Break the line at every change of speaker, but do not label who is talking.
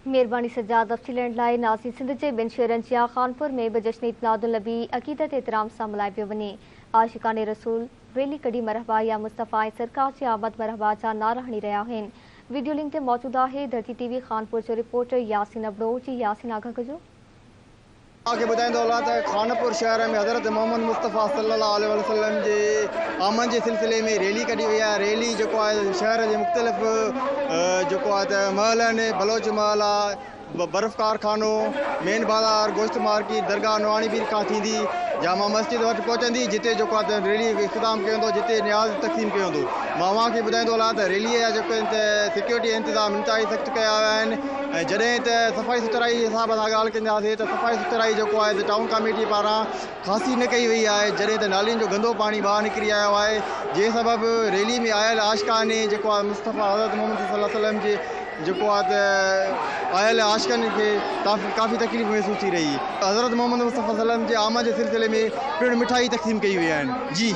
مهرباني سجاد تفصيل ڏيڻ لاء. ناظرين سنڌ جي ٻين شهرن جيان خانپور ۾ به جشن عيد ميلاد النبي عقيدت احترام سان ملهايو پيو وڃي. عاشقان رسول ريلي ڪڍي مرحبا يا مصطفيٰ ۽ سرڪار جي آمد مرحبا جا نعرا هڻي رهيا آهن. وڊيو لنڪ تي موجود آهي ڌرتي ٽي وي خانپور جو رپورٽر ياسين ابڙو جي ياسين آگاهه ڪجو.
اوهان کي ٻڌائيندو هلان ته خانپور شهر ۾ حضرت محمد مصطفيٰ صلي الله عليه وسلم جي آمد جي سلسلي ۾ ريلي ڪڍي وئي آهي ريلي جيڪو آهي شهر جي مختلف جيڪو آهي ته محلن بلوچ محلا برف ڪارخانو مين بازار گوشت مارڪيٽ درگاهه نوحاڻي پير کان ٿيندي جامع مسجد وٽ پهچندي جتي جيڪو آهي ته ريلي جو اختتام ڪيو ويندو جتي نياز تقسيم ڪيو ويندو مان اوهان کي ٻڌائيندو هلان ته ريلي جا جيڪو سيڪيورٽي انتظام انتهائي سخت ڪيا ويا آهن ۽ جڏهن ته صفائي سٿرائي جي حساب سان ڳالهه ڪنداسين ته صفائي سٿرائي جيڪو آهي ته ٽائون ڪاميٽي پاران خاصي نه ڪئي وئي آهي جڏهن ته نالين جو گندو پاڻي ٻاهر نڪري آيو آهي جنهن سبب ريلي ۾ آيل عاشقان جيڪو آهي مصطفيٰ حضرت محمد صلي الله عليه وسلم جي جيڪو آهي ته آيل عاشقن کي ڪافي تڪليف محسوس ٿي رهي حضرت محمد مصطفيٰ صلي الله عليه وسلم جي آمد جي سلسلي ۾ پڻ مٺائي تقسيم ڪئي وئي آهن جي.